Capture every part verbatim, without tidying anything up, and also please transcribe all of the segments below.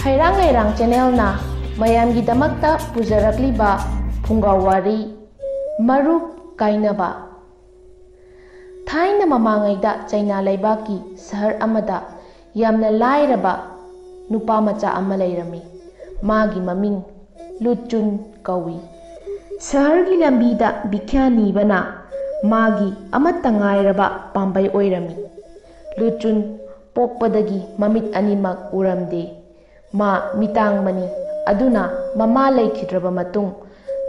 ꯍꯩꯔꯥꯡ ꯂꯩꯔꯥꯡ ꯆꯦꯅꯦꯜꯅ ꯃꯌꯥꯝꯒꯤꯗꯃꯛꯇ ꯄꯨꯖꯔꯛꯂꯤꯕ ꯐꯨꯡꯒꯥ ꯋꯥꯔꯤ, ꯃꯔꯨꯞ ꯀꯥꯏꯅꯕ꯫ ꯊꯥꯏꯅ ꯃꯃꯥꯡꯉꯩꯗ ꯆꯩꯅꯥ ꯂꯩꯕꯥꯛꯀꯤ ꯁꯍꯔ ꯑꯃꯗ ꯌꯥꯝꯅ ꯂꯥꯏꯔꯕ ꯅꯨꯄꯥ ꯃꯆꯥ ꯑꯃ ꯂꯩꯔꯝꯃꯤ꯫ ꯃꯥꯒꯤ ꯃꯃꯤꯡ ꯂꯨꯆꯨꯟ ꯀꯧꯏ꯫ ꯁꯍꯔꯒꯤ ꯂꯝꯕꯤꯗ ꯚꯤꯈ꯭ꯌꯥ ꯅꯤꯕꯅ ꯃꯥꯒꯤ ꯑꯃꯠꯇ ꯉꯥꯏꯔꯕ ꯄꯥꯝꯕꯩ ꯑꯣꯏꯔꯝꯃꯤ꯫ ꯂꯨꯆꯨꯟ ꯄꯣꯛꯄꯗꯒꯤ ꯃꯃꯤꯠ ꯑꯅꯤꯃꯛ ꯎꯔꯝꯗꯦ꯫ ꯃꯥ ꯃꯤꯇꯥꯡꯕꯅꯤ꯫ ꯑꯗꯨꯅ ꯃꯃꯥ ꯂꯩꯈꯤꯗ꯭ꯔꯕ ꯃꯇꯨꯡ,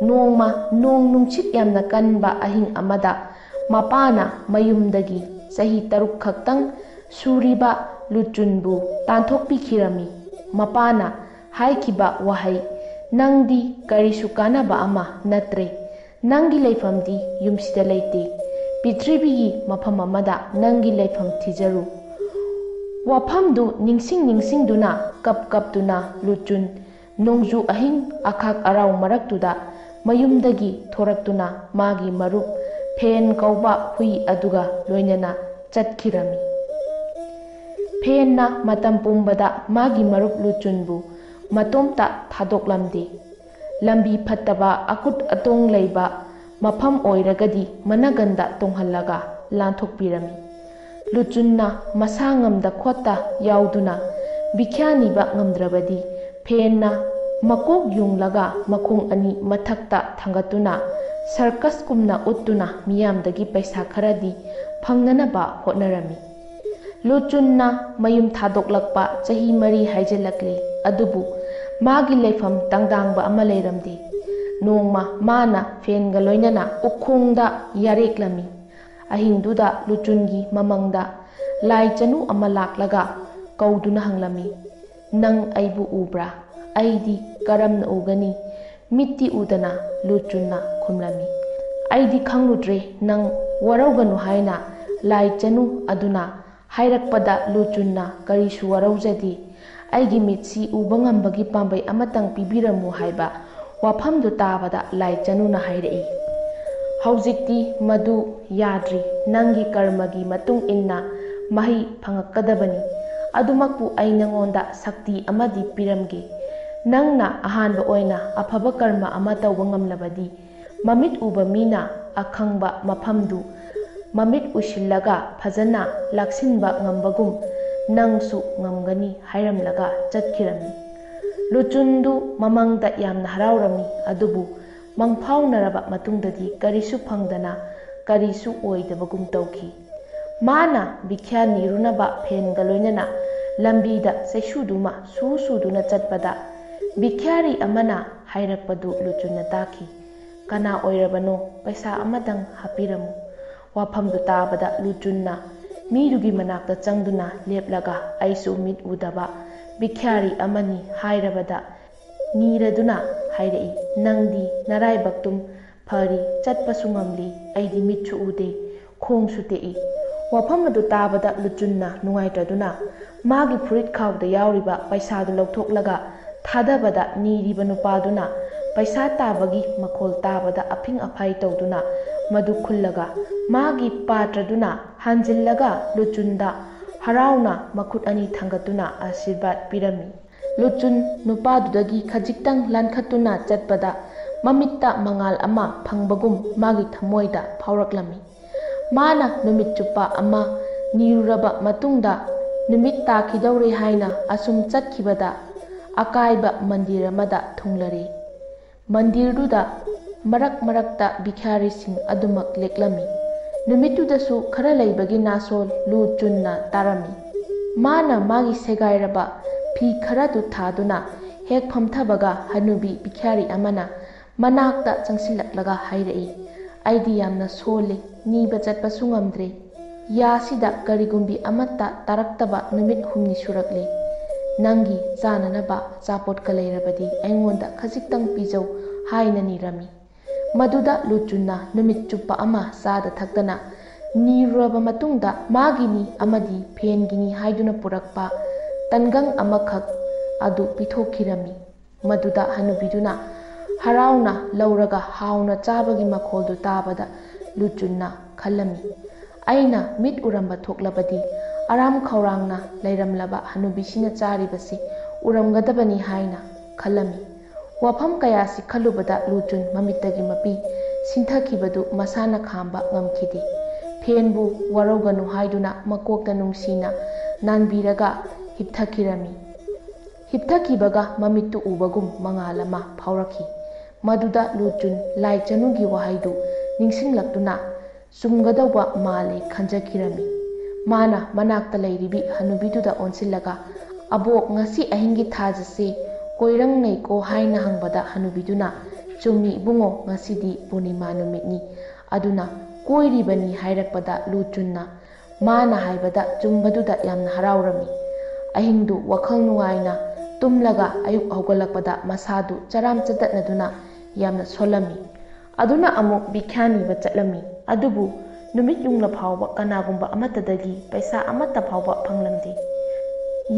ꯅꯣꯡꯃ ꯅꯣꯡ ꯅꯨꯡꯁꯤꯠ ꯌꯥꯝꯅ ꯀꯟꯕ ꯑꯍꯤꯡ ꯑꯃꯗ ꯃꯄꯥꯅ ꯃꯌꯨꯝꯗꯒꯤ ꯆꯍꯤ ꯇꯔꯨꯛ ꯈꯛꯇꯪ ꯁꯨꯔꯤꯕ ꯂꯨꯆꯨꯟꯕꯨ ꯇꯥꯟꯊꯣꯛꯄꯤꯈꯤꯔꯝꯃꯤ꯫ ꯃꯄꯥꯅ ꯍꯥꯏꯈꯤꯕ ꯋꯥꯍꯩ, "ꯅꯪꯗꯤ ꯀꯔꯤꯁꯨ ꯀꯥꯟꯅꯕ ꯑꯃ ꯅꯠꯇ꯭ꯔꯦ꯫ ꯅꯪꯒꯤ ꯂꯩꯐꯝꯗꯤ ꯌꯨꯝꯁꯤꯗ ꯂꯩꯇꯦ꯫ ꯄ꯭ꯔꯤꯊꯤꯕꯤꯒꯤ ꯃꯐꯝ ꯑꯃꯗ ꯅꯪꯒꯤ ꯂꯩꯐꯝ ꯊꯤꯖꯔꯨ"꯫ ꯋꯥꯐꯝꯗꯨ ꯅꯤꯡꯁꯤꯡ ꯅꯤꯡꯁꯤꯡꯗꯨꯅ ꯀꯞ ꯀꯞꯇꯨꯅ ꯂꯨꯆꯨꯟ ꯅꯣꯡꯖꯨ ꯑꯍꯤꯡ ꯑꯈꯥꯛ ꯑꯔꯥꯎ ꯃꯔꯛꯇꯨꯗ ꯃꯌꯨꯝꯗꯒꯤ ꯊꯣꯔꯛꯇꯨꯅ ꯃꯥꯒꯤ ꯃꯔꯨꯞ ꯐꯦꯟ ꯀꯧꯕ ꯍꯨꯏ ꯑꯗꯨꯒ ꯂꯣꯏꯅꯅ ꯆꯠꯈꯤꯔꯝꯃꯤ꯫ ꯐꯦꯟꯅ ꯃꯇꯝ ꯄꯨꯝꯕꯗ ꯃꯥꯒꯤ ꯃꯔꯨꯞ ꯂꯨꯆꯨꯟꯕꯨ ꯃꯇꯣꯝꯇ ꯊꯥꯗꯣꯛꯂꯝꯗꯦ꯫ ꯂꯝꯕꯤ ꯐꯠꯇꯕ, ꯑꯀꯨꯠ ꯑꯇꯣꯡ ꯂꯩꯕ ꯃꯐꯝ ꯑꯣꯏꯔꯒꯗꯤ ꯃꯅꯒꯟꯗ ꯇꯣꯡꯍꯜꯂꯒ ꯂꯥꯟꯊꯣꯛꯄꯤꯔꯝꯃꯤ꯫ ꯂꯨꯆꯨꯟꯅ ꯃꯁꯥ ꯉꯝꯗ ꯈꯣꯠꯇ ꯌꯥꯎꯗꯨꯅ ꯚꯤꯈ꯭ꯌꯥ ꯅꯤꯕ ꯉꯝꯗ꯭ꯔꯕꯗꯤ ꯐꯦꯟꯅ ꯃꯀꯣꯛ ꯌꯨꯡꯂꯒ ꯃꯈꯣꯡ ꯑꯅꯤ ꯃꯊꯛꯇ ꯊꯥꯡꯒꯠꯇꯨꯅ ꯁꯔꯀꯁꯀꯨꯝꯅ ꯎꯠꯇꯨꯅ ꯃꯤꯌꯥꯝꯗꯒꯤ ꯄꯩꯁꯥ ꯈꯔꯗꯤ ꯐꯪꯅꯅꯕ ꯍꯣꯠꯅꯔꯝꯃꯤ꯫ ꯂꯨꯆꯨꯟꯅ ꯃꯌꯨꯝ ꯊꯥꯗꯣꯛꯂꯛꯄ ꯆꯍꯤ ꯃꯔꯤ ꯍꯥꯏꯖꯤꯜꯂꯛꯂꯦ, ꯑꯗꯨꯕꯨ ꯃꯥꯒꯤ ꯂꯩꯐꯝ ꯇꯪꯗꯥꯡꯕ ꯑꯃ ꯂꯩꯔꯝꯗꯦ꯫ ꯅꯣꯡꯃ ꯃꯥꯅ ꯐꯦꯟꯒ ꯂꯣꯏꯅꯅ ꯎꯈꯣꯡꯗ ꯌꯥꯔꯦꯛꯂꯝꯃꯤ꯫ ꯑꯍꯤꯡꯗꯨꯗ ꯂꯨꯆꯨꯟꯒꯤ ꯃꯃꯪꯗ ꯂꯥꯏ ꯆꯅꯨ ꯑꯃ ꯂꯥꯛꯂꯒ ꯀꯧꯗꯨꯅ ꯍꯪꯂꯝꯃꯤ, "ꯅꯪ ꯑꯩꯕꯨ ꯎꯕ꯭ꯔꯥ? ꯑꯩꯗꯤ ꯀꯔꯝꯅ ꯎꯒꯅꯤ? ꯃꯤꯠꯇꯤ ꯎꯗꯅ" ꯂꯨꯆꯨꯟꯅ ꯈꯨꯝꯂꯝꯃꯤ꯫ "ꯑꯩꯗꯤ ꯈꯪꯂꯨꯗ꯭ꯔꯦ, ꯅꯪ ꯋꯥꯔꯧꯒꯅꯨ" ꯍꯥꯏꯅ ꯂꯥꯏ ꯆꯅꯨ ꯑꯗꯨꯅ ꯍꯥꯏꯔꯛꯄꯗ ꯂꯨꯆꯨꯟꯅ ꯀꯔꯤꯁꯨ ꯋꯥꯔꯧꯖꯗꯦ꯫ "ꯑꯩꯒꯤ ꯃꯤꯠꯁꯤ ꯎꯕ ꯉꯝꯕꯒꯤ ꯄꯥꯝꯕꯩ ꯑꯃꯇꯪ ꯄꯤꯕꯤꯔꯝꯃꯨ" ꯍꯥꯏꯕ ꯋꯥꯐꯝꯗꯨ ꯇꯥꯕꯗ ꯂꯥꯏ ꯆꯅꯨꯅ ꯍꯥꯏꯔꯛꯏ, "ꯍꯧꯖꯤꯛꯇꯤ ꯃꯗꯨ ꯌꯥꯗ꯭ꯔꯤ꯫ ꯅꯪꯒꯤ ꯀꯔꯃꯒꯤ ꯃꯇꯨꯡ ꯏꯟꯅ ꯃꯍꯩ ꯐꯪꯉꯛꯀꯗꯕꯅꯤ꯫ ꯑꯗꯨꯃꯛꯄꯨ ꯑꯩ ꯅꯉꯣꯟꯗ ꯁꯛꯇꯤ ꯑꯃꯗꯤ ꯄꯤꯔꯝꯒꯦ꯫ ꯅꯪꯅ ꯑꯍꯥꯟꯕ ꯑꯣꯏꯅ ꯑꯐꯕ ꯀꯔꯃ ꯑꯃ ꯇꯧꯕ ꯉꯝꯂꯕꯗꯤ, ꯃꯃꯤꯠ ꯎꯕ ꯃꯤꯅ ꯑꯈꯪꯕ ꯃꯐꯝꯗꯨ ꯃꯃꯤꯠ ꯎꯏꯁꯤꯜꯂꯒ ꯐꯖꯅ ꯂꯥꯛꯁꯤꯟꯕ ꯉꯝꯕꯒꯨꯝ ꯅꯪꯁꯨ ꯉꯝꯒꯅꯤ" ꯍꯥꯏꯔꯝꯂꯒ ꯆꯠꯈꯤꯔꯝꯃꯤ꯫ ꯂꯨꯆꯨꯟꯗꯨ ꯃꯃꯥꯡꯗ ꯌꯥꯝꯅ ꯍꯔꯥꯎꯔꯝꯃꯤ, ꯑꯗꯨꯕꯨ ꯃꯪꯐꯥꯎꯅꯔꯕ ꯃꯇꯨꯡꯗꯗꯤ ꯀꯔꯤꯁꯨ ꯐꯪꯗꯅ ꯀꯔꯤꯁꯨ ꯑꯣꯏꯗꯕꯒꯨꯝ ꯇꯧꯈꯤ꯫ ꯃꯥꯅ ꯚꯤꯈ꯭ꯌꯥ ꯅꯤꯔꯨꯅꯕ ꯐꯦꯟꯒ ꯂꯣꯏꯅꯅ ꯂꯝꯕꯤꯗ ꯆꯩꯁꯨꯗꯨꯃ ꯁꯨ ꯁꯨꯗꯨꯅ ꯆꯠꯄꯗ, ꯚꯤꯈ꯭ꯌꯥꯔꯤ ꯑꯃꯅ ꯍꯥꯏꯔꯛꯄꯗꯨ ꯂꯨꯆꯨꯟꯅ ꯇꯥꯈꯤ꯫ "ꯀꯅꯥ ꯑꯣꯏꯔꯕꯅꯣ? ꯄꯩꯁꯥ ꯑꯃꯗꯪ ꯍꯥꯞꯄꯤꯔꯝꯃꯨ"꯫ ꯋꯥꯐꯝꯗꯨ ꯇꯥꯕꯗ ꯂꯨꯆꯨꯟꯅ ꯃꯤꯗꯨꯒꯤ ꯃꯅꯥꯛꯇ ꯆꯪꯗꯨꯅ ꯂꯦꯞꯂꯒ, "ꯑꯩꯁꯨ ꯃꯤꯠ ꯎꯗꯕ ꯚꯤꯈ꯭ꯌꯥꯔꯤ ꯑꯃꯅꯤ" ꯍꯥꯏꯔꯕꯗ, ꯅꯤꯔꯗꯨꯅ ꯍꯥꯏꯔꯛꯏ, "ꯅꯪꯗꯤ ꯅꯔꯥꯏꯕꯛꯇꯨꯝ ꯐꯔꯤ, ꯆꯠꯄꯁꯨ ꯉꯝꯂꯤ, ꯑꯩꯗꯤ ꯃꯤꯠꯁꯨ ꯎꯗꯦ, ꯈꯣꯡꯁꯨ ꯇꯦꯛꯏ"꯫ ꯋꯥꯐꯝ ꯑꯗꯨ ꯇꯥꯕꯗ ꯂꯨꯆꯨꯟꯅ ꯅꯨꯡꯉꯥꯏꯇ꯭ꯔꯗꯨꯅ ꯃꯥꯒꯤ ꯐꯨꯔꯤꯠ ꯈꯥꯎꯗ ꯌꯥꯎꯔꯤꯕ ꯄꯩꯁꯥꯗꯨ ꯂꯧꯊꯣꯛꯂꯒ ꯊꯥꯗꯕꯗ, ꯅꯤꯔꯤꯕ ꯅꯨꯄꯥꯗꯨꯅ ꯄꯩꯁꯥ ꯇꯥꯕꯒꯤ ꯃꯈꯣꯜ ꯇꯥꯕꯗ ꯑꯐꯤꯡ ꯑꯐꯥꯏ ꯇꯧꯗꯨꯅ ꯃꯗꯨ ꯈꯨꯜꯂꯒ, ꯃꯥꯒꯤ ꯄꯥꯇ꯭ꯔꯗꯨꯅ ꯍꯟꯖꯤꯜꯂꯒ ꯂꯨꯆꯨꯟꯗ ꯍꯔꯥꯎꯅ ꯃꯈꯨꯠ ꯑꯅꯤ ꯊꯥꯡꯒꯠꯇꯨꯅ ꯑꯥꯁꯤꯔꯕꯥꯗ ꯄꯤꯔꯝꯃꯤ꯫ ꯂꯨꯆꯨꯟ ꯅꯨꯄꯥꯗꯨꯗꯒꯤ ꯈꯖꯤꯛꯇꯪ ꯂꯥꯟꯈꯠꯇꯨꯅ ꯆꯠꯄꯗ, ꯃꯃꯤꯠꯇ ꯃꯉꯥꯜ ꯑꯃ ꯐꯪꯕꯒꯨꯝ ꯃꯥꯒꯤ ꯊꯃꯣꯏꯗ ꯐꯥꯎꯔꯛꯂꯝꯃꯤ꯫ ꯃꯥꯅ ꯅꯨꯃꯤꯠ ꯆꯨꯞꯄ ꯑꯃ ꯅꯤꯔꯨꯔꯕ ꯃꯇꯨꯡꯗ, ꯅꯨꯃꯤꯠ ꯇꯥꯈꯤꯗꯧꯔꯦ ꯍꯥꯏꯅ ꯑꯁꯨꯝ ꯆꯠꯈꯤꯕꯗ, ꯑꯀꯥꯏꯕ ꯃꯟꯗꯤꯔ ꯑꯃꯗ ꯊꯨꯡꯂꯔꯦ꯫ ꯃꯟꯗꯤꯔꯗꯨꯗ ꯃꯔꯛ ꯃꯔꯛꯇ ꯚꯤꯈ꯭ꯌꯥꯔꯤꯁꯤꯡ ꯑꯗꯨꯃꯛ ꯂꯦꯛꯂꯝꯃꯤ꯫ ꯅꯨꯃꯤꯠꯇꯨꯗꯁꯨ ꯈꯔ ꯂꯩꯕꯒꯤ ꯅꯥꯁꯣꯜ ꯂꯨ ꯆꯨꯟꯅ ꯇꯥꯔꯝꯃꯤ꯫ ꯃꯥꯅ ꯃꯥꯒꯤ ꯁꯦꯒꯥꯏꯔꯕ ꯐꯤ ꯈꯔꯗꯨ ꯊꯥꯗꯨꯅ ꯍꯦꯛ ꯐꯝꯊꯕꯒ, ꯍꯅꯨꯕꯤ ꯚꯤꯈ꯭ꯌꯥꯔꯤ ꯑꯃꯅ ꯃꯅꯥꯛꯇ ꯆꯪꯁꯤꯜꯂꯛꯂꯒ ꯍꯥꯏꯔꯛꯏ, "ꯑꯩꯗꯤ ꯌꯥꯝꯅ ꯁꯣꯜꯂꯦ, ꯅꯤꯕ ꯆꯠꯄꯁꯨ ꯉꯝꯗ꯭ꯔꯦ꯫ ꯌꯥꯁꯤꯗ ꯀꯔꯤꯒꯨꯝꯕꯤ ꯑꯃꯠꯇ ꯇꯥꯔꯛꯇꯕ ꯅꯨꯃꯤꯠ ꯍꯨꯝꯅꯤ ꯁꯨꯔꯛꯂꯦ꯫ ꯅꯪꯒꯤ ꯆꯥꯅꯅꯕ ꯑꯆꯥꯄꯣꯠꯀ ꯂꯩꯔꯕꯗꯤ ꯑꯩꯉꯣꯟꯗ ꯈꯖꯤꯛꯇꯪ ꯄꯤꯖꯧ" ꯍꯥꯏꯅ ꯅꯤꯔꯝꯃꯤ꯫ ꯃꯗꯨꯗ ꯂꯨꯆꯨꯟꯅ ꯅꯨꯃꯤꯠ ꯆꯨꯞꯄ ꯑꯃ ꯆꯥꯗ ꯊꯛꯇꯅ ꯅꯤꯔꯨꯔꯕ ꯃꯇꯨꯡꯗ, ꯃꯥꯒꯤꯅꯤ ꯑꯃꯗꯤ ꯐꯦꯟꯒꯤꯅꯤ ꯍꯥꯏꯗꯨꯅ ꯄꯨꯔꯛꯄ ꯇꯟꯒꯪ ꯑꯃꯈꯛ ꯑꯗꯨ ꯄꯤꯊꯣꯛꯈꯤꯔꯝꯃꯤ꯫ ꯃꯗꯨꯗ ꯍꯅꯨꯕꯤꯗꯨꯅ ꯍꯔꯥꯎꯅ ꯂꯧꯔꯒ ꯍꯥꯎꯅ ꯆꯥꯕꯒꯤ ꯃꯈꯣꯜꯗꯨ ꯇꯥꯕꯗ, ꯂꯨꯆꯨꯟꯅ ꯈꯜꯂꯝꯃꯤ, "ꯑꯩꯅ ꯃꯤꯠ ꯎꯔꯝꯕ ꯊꯣꯛꯂꯕꯗꯤ, ꯑꯔꯥꯝ ꯈꯧꯔꯥꯡꯅ ꯂꯩꯔꯝꯂꯕ ꯍꯅꯨꯕꯤꯁꯤꯅ ꯆꯥꯔꯤꯕꯁꯤ ꯎꯔꯝꯒꯗꯕꯅꯤ ꯍꯥꯏꯅ ꯈꯜꯂꯝꯃꯤ꯫ ꯋꯥꯐꯝ ꯀꯌꯥꯁꯤ ꯈꯜꯂꯨꯕꯗ ꯂꯨꯆꯨꯟ ꯃꯃꯤꯠꯇꯒꯤ ꯃꯄꯤ ꯁꯤꯟꯊꯈꯤꯕꯗꯨ ꯃꯁꯥꯅ ꯈꯥꯝꯕ ꯉꯝꯈꯤꯗꯦ꯫ ꯐꯦꯟꯕꯨ ꯋꯥꯔꯧꯒꯅꯨ ꯍꯥꯏꯗꯨꯅ ꯃꯀꯣꯛꯇ ꯅꯨꯡꯁꯤꯅ ꯅꯥꯟꯕꯤꯔꯒ ꯍꯤꯞꯊꯈꯤꯔꯝꯃꯤ꯫ ꯍꯤꯞꯊꯈꯤꯕꯒ ꯃꯃꯤꯠꯇꯨ ꯎꯕꯒꯨꯝ ꯃꯉꯥꯜ ꯑꯃ ꯐꯥꯎꯔꯛꯈꯤ꯫ ꯃꯗꯨꯗ ꯂꯨꯆꯨꯟ ꯂꯥꯏ ꯆꯅꯨꯒꯤ ꯋꯥꯍꯩꯗꯨ ꯅꯤꯡꯁꯤꯡꯂꯛꯇꯨꯅ ꯆꯨꯝꯒꯗꯧꯕ ꯃꯥꯜꯂꯦ ꯈꯟꯖꯈꯤꯔꯝꯃꯤ꯫ ꯃꯥꯅ ꯃꯅꯥꯛꯇ ꯂꯩꯔꯤꯕꯤ ꯍꯅꯨꯕꯤꯗꯨꯗ ꯑꯣꯟꯁꯤꯜꯂꯒ, "ꯑꯕꯣꯛ, ꯉꯁꯤ ꯑꯍꯤꯡꯒꯤ ꯊꯥꯖꯁꯦ ꯀꯣꯏꯔꯪꯅꯩꯀꯣ?" ꯍꯥꯏꯅ ꯍꯪꯕꯗ ꯍꯅꯨꯕꯤꯗꯨꯅ, "ꯆꯨꯝꯃꯤ ꯏꯕꯨꯡꯉꯣ, ꯉꯁꯤꯗꯤ ꯄꯨꯔꯅꯤꯃꯥ ꯅꯨꯃꯤꯠꯅꯤ, ꯑꯗꯨꯅ ꯀꯣꯏꯔꯤꯕꯅꯤ" ꯍꯥꯏꯔꯛꯄꯗ ꯂꯨꯆꯨꯟꯅ ꯃꯥꯅ ꯍꯥꯏꯕꯗ ꯆꯨꯝꯕꯗꯨꯗ ꯌꯥꯝꯅ ꯍꯔꯥꯎꯔꯝꯃꯤ꯫ ꯑꯍꯤꯡꯗꯨ ꯋꯥꯈꯜ ꯅꯨꯡꯉꯥꯏꯅ ꯇꯨꯝꯂꯒ ꯑꯌꯨꯛ ꯍꯧꯒꯠꯂꯛꯄꯗ ꯃꯁꯥꯗꯨ ꯆꯔꯥꯝ ꯆꯇꯠꯅꯗꯨꯅ ꯌꯥꯝꯅ ꯁꯣꯜꯂꯝꯃꯤ꯫ ꯑꯗꯨꯅ ꯑꯃꯨꯛ ꯚꯤꯈ꯭ꯌꯥ ꯅꯤꯕ ꯆꯠꯂꯝꯃꯤ꯫ ꯑꯗꯨꯕꯨ ꯅꯨꯃꯤꯠ ꯌꯨꯡꯂ ꯐꯥꯎꯕ ꯀꯅꯥꯒꯨꯝꯕ ꯑꯃꯠꯇꯗꯒꯤ ꯄꯩꯁꯥ ꯑꯃꯠꯇ ꯐꯥꯎꯕ ꯐꯪꯂꯝꯗꯦ꯫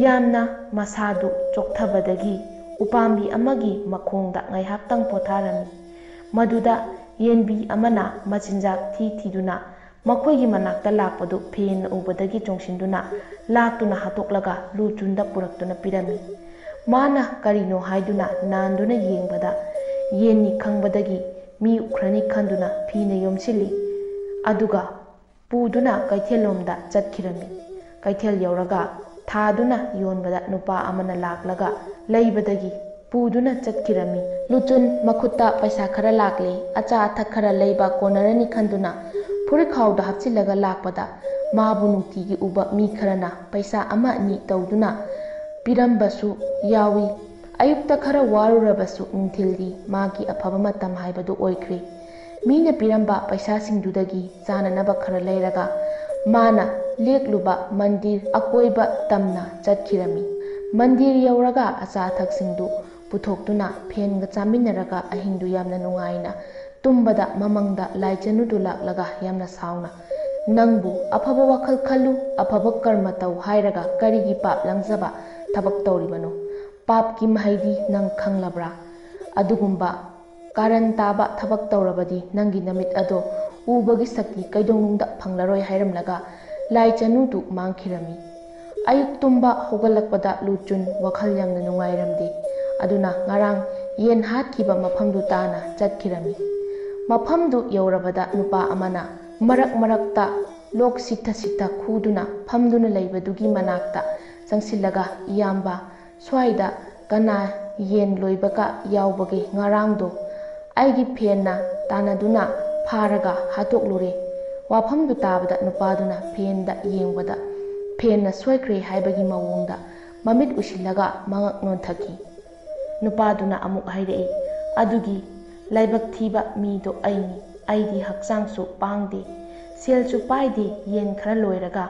ꯌꯥꯝꯅ ꯃꯁꯥꯗꯨ ꯆꯣꯛꯊꯕꯗꯒꯤ ꯎꯄꯥꯝꯕꯤ ꯑꯃꯒꯤ ꯃꯈꯣꯡꯗ ꯉꯥꯏꯍꯥꯛꯇꯪ ꯄꯣꯊꯥꯔꯝꯃꯤ꯫ ꯃꯗꯨꯗ ꯌꯦꯟꯕꯤ ꯑꯃꯅ ꯃꯆꯤꯟꯖꯥꯛ ꯊꯤ ꯊꯤꯗꯨꯅ ꯃꯈꯣꯏꯒꯤ ꯃꯅꯥꯛꯇ ꯂꯥꯛꯄꯗꯨ ꯐꯦꯟꯅ ꯎꯕꯗꯒꯤ ꯆꯣꯡꯁꯤꯟꯗꯨꯅ ꯂꯥꯛꯇꯨꯅ ꯍꯥꯠꯇꯣꯛꯂꯒ ꯂꯨꯆꯨꯟꯗ ꯄꯨꯔꯛꯇꯨꯅ ꯄꯤꯔꯝꯃꯤ꯫ ꯃꯥꯅ ꯀꯔꯤꯅꯣ ꯍꯥꯏꯗꯨꯅ ꯅꯥꯟꯗꯨꯅ ꯌꯦꯡꯕꯗ, ꯌꯦꯟꯅꯤ ꯈꯪꯕꯗꯒꯤ ꯃꯤ ꯎꯈ꯭ꯔꯅꯤ ꯈꯟꯗꯨꯅ ꯐꯤꯅ ꯌꯣꯝꯁꯤꯜꯂꯤ꯫ ꯑꯗꯨꯒ ꯄꯨꯗꯨꯅ ꯀꯩꯊꯦꯜꯂꯣꯝꯗ ꯆꯠꯈꯤꯔꯝꯃꯤ꯫ ꯀꯩꯊꯦꯜ ꯌꯧꯔꯒ ꯊꯥꯗꯨꯅ ꯌꯣꯟꯕꯗ ꯅꯨꯄꯥ ꯑꯃꯅ ꯂꯥꯛꯂꯒ ꯂꯩꯕꯗꯒꯤ ꯄꯨꯗꯨꯅ ꯆꯠꯈꯤꯔꯝꯃꯤ꯫ ꯂꯨꯆꯨꯟ ꯃꯈꯨꯠꯇ ꯄꯩꯁꯥ ꯈꯔ ꯂꯥꯛꯂꯦ, ꯑꯆꯥ ꯑꯊꯛ ꯈꯔ ꯂꯩꯕ ꯀꯣꯟꯅꯔꯅꯤ ꯈꯟꯗꯨꯅ ꯐꯨꯔꯤꯠꯈꯥꯎꯗ ꯍꯥꯞꯆꯤꯜꯂꯒ ꯂꯥꯛꯄꯗ, ꯃꯥꯕꯨ ꯅꯨꯡꯇꯤꯒꯤ ꯎꯕ ꯃꯤ ꯈꯔꯅ ꯄꯩꯁꯥ ꯑꯃ ꯑꯅꯤ ꯇꯧꯗꯨꯅ ꯄꯤꯔꯝꯕꯁꯨ ꯌꯥꯎꯏ꯫ ꯑꯌꯨꯛꯇ ꯈꯔ ꯋꯥꯔꯨꯔꯕꯁꯨ ꯅꯨꯡꯊꯤꯜꯗꯤ ꯃꯥꯒꯤ ꯑꯐꯕ ꯃꯇꯝ ꯍꯥꯏꯕꯗꯨ ꯑꯣꯏꯈ꯭ꯔꯦ꯫ ꯃꯤꯅ ꯄꯤꯔꯝꯕ ꯄꯩꯁꯥꯁꯤꯡꯗꯨꯗꯒꯤ ꯆꯥꯅꯅꯕ ꯈꯔ ꯂꯩꯔꯒ ꯃꯥꯅ ꯂꯦꯛꯂꯨꯕ ꯃꯟꯗꯤꯔ ꯑꯀꯣꯏꯕ ꯇꯝꯅ ꯆꯠꯈꯤꯔꯝꯃꯤ꯫ ꯃꯟꯗꯤꯔ ꯌꯧꯔꯒ ꯑꯆꯥ ꯑꯊꯛꯁꯤꯡꯗꯨ ꯄꯨꯊꯣꯛꯇꯨꯅ ꯐꯦꯟꯒ ꯆꯥꯃꯤꯟꯅꯔꯒ ꯑꯍꯤꯡꯗꯨ ꯌꯥꯝꯅ ꯅꯨꯡꯉꯥꯏꯅ ꯇꯨꯝꯕꯗ, ꯃꯃꯪꯗ ꯂꯥꯏꯆꯅꯨꯗꯨ ꯂꯥꯛꯂꯒ ꯌꯥꯝꯅ ꯁꯥꯎꯅ, "ꯅꯪꯕꯨ ꯑꯐꯕ ꯋꯥꯈꯜ ꯈꯜꯂꯨ, ꯑꯐꯕ ꯀꯔꯃ ꯇꯧ ꯍꯥꯏꯔꯒ ꯀꯔꯤꯒꯤ ꯄꯥꯞ ꯂꯪꯖꯕ ꯊꯕꯛ ꯇꯧꯔꯤꯕꯅꯣ? ꯄꯥꯞꯀꯤ ꯃꯍꯩꯗꯤ ꯅꯪ ꯈꯪꯂꯕ꯭ꯔꯥ? ꯑꯗꯨꯒꯨꯝꯕ ꯀꯥꯔꯟ ꯇꯥꯕ ꯊꯕꯛ ꯇꯧꯔꯕꯗꯤ ꯅꯪꯒꯤ ꯅꯃꯤꯠ ꯑꯗꯣ ꯎꯕꯒꯤ ꯁꯛꯇꯤ ꯀꯩꯗꯧꯅꯨꯡꯗ ꯐꯪꯂꯔꯣꯏ" ꯍꯥꯏꯔꯝꯂꯒ ꯂꯥꯏ ꯆꯅꯨꯗꯨ ꯃꯥꯡꯈꯤꯔꯝꯃꯤ꯫ ꯑꯌꯨꯛ ꯇꯨꯝꯕ ꯍꯧꯒꯠꯂꯛꯄꯗ ꯂꯨ ꯆꯨꯟ ꯋꯥꯈꯜ ꯌꯥꯝꯅ ꯅꯨꯡꯉꯥꯏꯔꯝꯗꯦ꯫ ꯑꯗꯨꯅ ꯉꯔꯥꯡ ꯌꯦꯟ ꯍꯥꯠꯈꯤꯕ ꯃꯐꯝꯗꯨ ꯇꯥꯅ ꯆꯠꯈꯤꯔꯝꯃꯤ꯫ ꯃꯐꯝꯗꯨ ꯌꯧꯔꯕꯗ ꯅꯨꯄꯥ ꯑꯃꯅ ꯃꯔꯛ ꯃꯔꯛꯇ ꯂꯣꯛ ꯁꯤꯠꯊ ꯁꯤꯠꯊ ꯈꯨꯗꯨꯅ ꯐꯝꯗꯨꯅ ꯂꯩꯕꯗꯨꯒꯤ ꯃꯅꯥꯛꯇ ꯆꯪꯁꯤꯜꯂꯒ, "ꯏꯌꯥꯝꯕ, ꯁ꯭ꯋꯥꯏꯗ ꯀꯅꯥ ꯌꯦꯟ ꯂꯣꯏꯕꯒ ꯌꯥꯎꯕꯒꯦ? ꯉꯔꯥꯡꯗꯣ ꯑꯩꯒꯤ ꯐꯦꯟꯅ ꯇꯥꯟꯅꯗꯨꯅ ꯐꯥꯔꯒ ꯍꯥꯠꯇꯣꯛꯂꯨꯔꯦ꯫" ꯋꯥꯐꯝꯗꯨ ꯇꯥꯕꯗ ꯅꯨꯄꯥꯗꯨꯅ ꯐꯦꯟꯗ ꯌꯦꯡꯕꯗ ꯐꯦꯟꯅ ꯁꯣꯏꯈ꯭ꯔꯦ ꯍꯥꯏꯕꯒꯤ ꯃꯑꯣꯡꯗ ꯃꯃꯤꯠ ꯎꯏꯁꯤꯜꯂꯒ ꯃꯉꯛ ꯅꯣꯟꯊꯈꯤ꯫ ꯅꯨꯄꯥꯗꯨꯅ ꯑꯃꯨꯛ ꯍꯥꯏꯔꯛꯏ, "ꯑꯗꯨꯒꯤ ꯂꯥꯏꯕꯛ ꯊꯤꯕ ꯃꯤꯗꯣ ꯑꯩꯅꯤ꯫ ꯑꯩꯗꯤ ꯍꯛꯆꯥꯡꯁꯨ ꯄꯥꯡꯗꯦ, ꯁꯦꯜꯁꯨ ꯄꯥꯏꯗꯦ, ꯌꯦꯟ ꯈꯔ ꯂꯣꯏꯔꯒ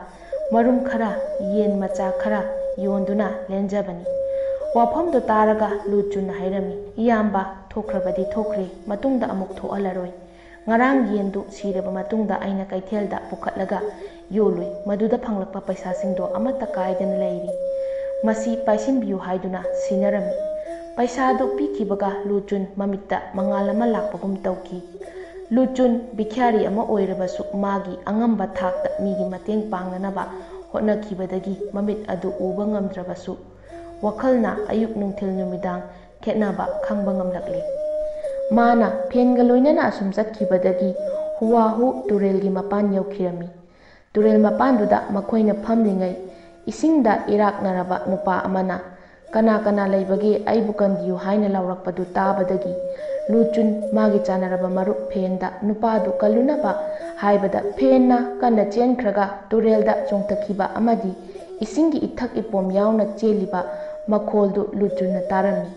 ꯃꯔꯨꯝ ꯈꯔ, ꯌꯦꯟ ꯃꯆꯥ ꯈꯔ ꯌꯣꯟꯗꯨꯅ ꯂꯦꯟꯖꯕꯅꯤ꯫" ꯋꯥꯐꯝꯗꯣ ꯇꯥꯔꯒ ꯂꯨ ꯆꯨꯟꯅ ꯍꯥꯏꯔꯝꯃꯤ, "ꯏꯌꯥꯝꯕ, ꯊꯣꯛꯈ꯭ꯔꯕꯗꯤ ꯊꯣꯛꯈ꯭ꯔꯦ, ꯃꯇꯨꯡꯗ ꯑꯃꯨꯛ ꯊꯣꯛꯍꯜꯂꯔꯣꯏ꯫ ꯉꯔꯥꯡ ꯌꯦꯟꯗꯨ ꯁꯤꯔꯕ ꯃꯇꯨꯡꯗ ꯑꯩꯅ ꯀꯩꯊꯦꯜꯗ ꯄꯨꯈꯠꯂꯒ ꯌꯣꯜꯂꯨꯏ꯫ ꯃꯗꯨꯗ ꯐꯪꯂꯛꯄ ꯄꯩꯁꯥꯁꯤꯡꯗꯣ ꯑꯃꯠꯇ ꯀꯥꯏꯗꯅ ꯂꯩꯔꯤ꯫ ꯃꯁꯤ ꯄꯥꯏꯁꯤꯟꯕꯤꯌꯨ" ꯍꯥꯏꯗꯨꯅ ꯁꯤꯟꯅꯔꯝꯃꯤ꯫ ꯄꯩꯁꯥꯗꯨ ꯄꯤꯈꯤꯕꯒ ꯂꯨ ꯆꯨꯟ ꯃꯃꯤꯠꯇ ꯃꯉꯥꯜ ꯑꯃ ꯂꯥꯛꯄꯒꯨꯝ ꯇꯧꯈꯤ꯫ ꯂꯨ ꯆꯨꯟ ꯚꯤꯈ꯭ꯌꯥꯔꯤ ꯑꯃ ꯑꯣꯏꯔꯕꯁꯨ, ꯃꯥꯒꯤ ꯑꯉꯝꯕ ꯊꯥꯛꯇ ꯃꯤꯒꯤ ꯃꯇꯦꯡ ꯄꯥꯡꯅꯅꯕ ꯍꯣꯠꯅꯈꯤꯕꯗꯒꯤ ꯃꯃꯤꯠ ꯑꯗꯨ ꯎꯕ ꯉꯝꯗ꯭ꯔꯕꯁꯨ, ꯋꯥꯈꯜꯅ ꯑꯌꯨꯛ, ꯅꯨꯡꯊꯤꯜ, ꯅꯨꯃꯤꯗꯥꯡ ꯈꯦꯠꯅꯕ ꯈꯪꯕ ꯉꯝꯂꯛꯂꯦ꯫ ꯃꯥꯅ ꯐꯦꯟꯒ ꯂꯣꯏꯅꯅ ꯑꯁꯨꯝ ꯆꯠꯈꯤꯕꯗꯒꯤ ꯍꯨꯋꯥꯍꯨ ꯇꯨꯔꯦꯜꯒꯤ ꯃꯄꯥꯟ ꯌꯧꯈꯤꯔꯝꯃꯤ꯫ ꯇꯨꯔꯦꯜ ꯃꯄꯥꯟꯗꯨꯗ ꯃꯈꯣꯏꯅ ꯐꯝꯂꯤꯉꯩ, ꯏꯁꯤꯡꯗ ꯏꯔꯥꯛꯅꯔꯕ ꯅꯨꯄꯥ ꯑꯃꯅ, "ꯀꯅꯥ ꯀꯅꯥ ꯂꯩꯕꯒꯦ? ꯑꯩꯕꯨ ꯀꯟꯕꯤꯌꯨ" ꯍꯥꯏꯅ ꯂꯥꯎꯔꯛꯄꯗꯨ ꯇꯥꯕꯗꯒꯤ ꯂꯨ ꯆꯨꯟ ꯃꯥꯒꯤ ꯆꯥꯟꯅꯔꯕ ꯃꯔꯨꯞ ꯐꯦꯟꯗ ꯅꯨꯄꯥꯗꯨ ꯀꯜꯂꯨꯅꯕ ꯍꯥꯏꯕꯗ, ꯐꯦꯟꯅ ꯀꯟꯅ ꯆꯦꯟꯈ꯭ꯔꯒ ꯇꯨꯔꯦꯜꯗ ꯆꯣꯡꯊꯈꯤꯕ ꯑꯃꯗꯤ ꯏꯁꯤꯡꯒꯤ ꯏꯊꯛ ꯏꯄꯣꯝ ꯌꯥꯎꯅ ꯆꯦꯜꯂꯤꯕ ꯃꯈꯣꯜꯗꯨ ꯂꯨ ꯆꯨꯟꯅ ꯇꯥꯔꯝꯃꯤ꯫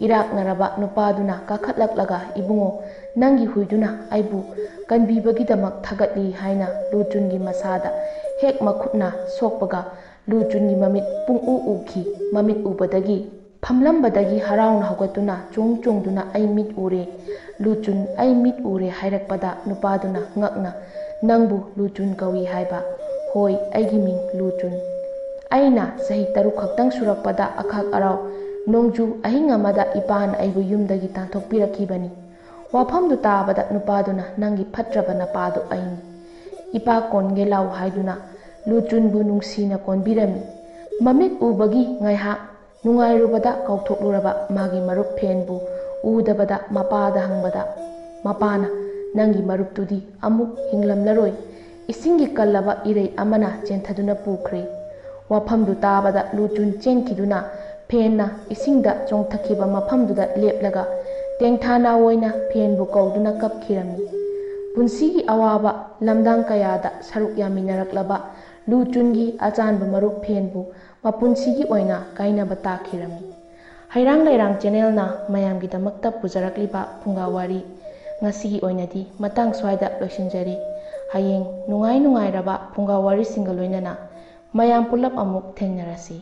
ꯏꯔꯥꯛꯅꯔꯕ ꯅꯨꯄꯥꯗꯨꯅ ꯀꯥꯈꯠꯂꯛꯂꯒ, "ꯏꯕꯨꯡꯉꯣ, ꯅꯪꯒꯤ ꯍꯨꯏꯗꯨꯅ ꯑꯩꯕꯨ ꯀꯟꯕꯤꯕꯒꯤꯗꯃꯛ ꯊꯥꯒꯠꯂꯤ" ꯍꯥꯏꯅ ꯂꯨ ꯆꯨꯟꯒꯤ ꯃꯁꯥꯗ ꯍꯦꯛ ꯃꯈꯨꯠꯅ ꯁꯣꯛꯄꯒ, ꯂꯨ ꯆꯨꯟꯒꯤ ꯃꯃꯤꯠ ꯄꯨꯡꯎ ꯎꯈꯤ꯫ ꯃꯃꯤꯠ ꯎꯕꯗꯒꯤ ꯐꯝꯂꯝꯕꯗꯒꯤ ꯍꯔꯥꯎꯅ ꯍꯧꯒꯠꯇꯨꯅ ꯆꯣꯡ ꯆꯣꯡꯗꯨꯅ, "ꯑꯩ ꯃꯤꯠ ꯎꯔꯦ, ꯂꯨ ꯆꯨꯟ, ꯑꯩ ꯃꯤꯠ ꯎꯔꯦ" ꯍꯥꯏꯔꯛꯄꯗ, ꯅꯨꯄꯥꯗꯨꯅ ꯉꯛꯅ, "ꯅꯪꯕꯨ ꯂꯨ ꯆꯨꯟ ꯀꯧꯏ ꯍꯥꯏꯕ?" "ꯍꯣꯏ, ꯑꯩꯒꯤ ꯃꯤꯡ ꯂꯨ ꯆꯨꯟ꯫ ꯑꯩꯅ ꯆꯍꯤ ꯇꯔꯨꯛ ꯈꯛꯇꯪ ꯁꯨꯔꯛꯄꯗ ꯑꯈꯥꯛ ꯑꯔꯥꯎ ꯅꯣꯡꯖꯨ ꯑꯍꯤꯡ ꯑꯃꯗ ꯏꯄꯥꯅ ꯑꯩꯕꯨ ꯌꯨꯝꯗꯒꯤ ꯇꯥꯟꯊꯣꯛꯄꯤꯔꯛꯈꯤꯕꯅꯤ꯫" ꯋꯥꯐꯝꯗꯨ ꯇꯥꯕꯗ ꯅꯨꯄꯥꯗꯨꯅ, "ꯅꯪꯒꯤ ꯐꯠꯇ꯭ꯔꯕ ꯅꯄꯥꯗꯨ ꯑꯩꯅꯤ꯫ "ꯏꯄꯥ ꯀꯣꯟꯒꯦ ꯂꯥꯎ" ꯍꯥꯏꯗꯨꯅ ꯂꯨ ꯆꯨꯟꯕꯨ ꯅꯨꯡꯁꯤꯅ ꯀꯣꯟꯕꯤꯔꯝꯃꯤ꯫ ꯃꯃꯤꯠ ꯎꯕꯒꯤ ꯉꯥꯏꯍꯥꯛ ꯅꯨꯡꯉꯥꯏꯔꯨꯕꯗ ꯀꯥꯎꯊꯣꯛꯂꯨꯔꯕ ꯃꯥꯒꯤ ꯃꯔꯨꯞ ꯐꯦꯟꯕꯨ ꯎꯗꯕꯗ ꯃꯄꯥꯗ ꯍꯪꯕꯗ, ꯃꯄꯥꯅ, "ꯅꯪꯒꯤ ꯃꯔꯨꯞꯇꯨꯗꯤ ꯑꯃꯨꯛ ꯍꯤꯡꯂꯝꯂꯔꯣꯏ, ꯏꯁꯤꯡꯒꯤ ꯀꯜꯂꯕ ꯏꯔꯩ ꯑꯃꯅ ꯆꯦꯟꯊꯗꯨꯅ ꯄꯨꯈ꯭ꯔꯦ"꯫ ꯋꯥꯐꯝꯗꯨ ꯇꯥꯕꯗ ꯂꯨ ꯆꯨꯟ ꯆꯦꯟꯈꯤꯗꯨꯅ ꯐꯦꯟꯅ ꯏꯁꯤꯡꯗ ꯆꯣꯡꯊꯈꯤꯕ ꯃꯐꯝꯗꯨꯗ ꯂꯦꯞꯂꯒ ꯇꯦꯡꯊꯥ ꯅꯥꯑꯣꯏꯅ ꯐꯦꯟꯕꯨ ꯀꯧꯗꯨꯅ ꯀꯞꯈꯤꯔꯝꯃꯤ꯫ ꯄꯨꯟꯁꯤꯒꯤ ꯑꯋꯥꯕ ꯂꯝꯗꯥꯡ ꯀꯌꯥꯗ ꯁꯔꯨꯛ ꯌꯥꯃꯤꯟꯅꯔꯛꯂꯕ ꯂꯨ ꯆꯨꯟꯒꯤ ꯑꯆꯥꯟꯕ ꯃꯔꯨꯞ ꯐꯦꯟꯕꯨ ꯃꯄꯨꯟꯁꯤꯒꯤ ꯑꯣꯏꯅ ꯀꯥꯏꯅꯕ ꯇꯥꯈꯤꯔꯝꯃꯤ꯫ ꯍꯩꯔꯥꯡ ꯂꯩꯔꯥꯡ ꯆꯦꯅꯦꯜꯅ ꯃꯌꯥꯝꯒꯤꯗꯃꯛꯇ ꯄꯨꯖꯔꯛꯂꯤꯕ ꯐꯨꯡꯒꯥ ꯋꯥꯔꯤ ꯉꯁꯤꯒꯤ ꯑꯣꯏꯅꯗꯤ ꯃꯇꯥꯡ ꯁ꯭ꯋꯥꯏꯗ ꯂꯣꯏꯁꯤꯟꯖꯔꯤ꯫ ꯍꯌꯦꯡ ꯅꯨꯡꯉꯥꯏ ꯅꯨꯡꯉꯥꯏꯔꯕ ꯐꯨꯡꯒꯥ ꯋꯥꯔꯤꯁꯤꯡꯒ ꯂꯣꯏꯅꯅ ꯃꯌꯥꯝ ꯄꯨꯂꯞ ꯑꯃꯨꯛ ꯊꯦꯡꯅꯔꯁꯤ꯫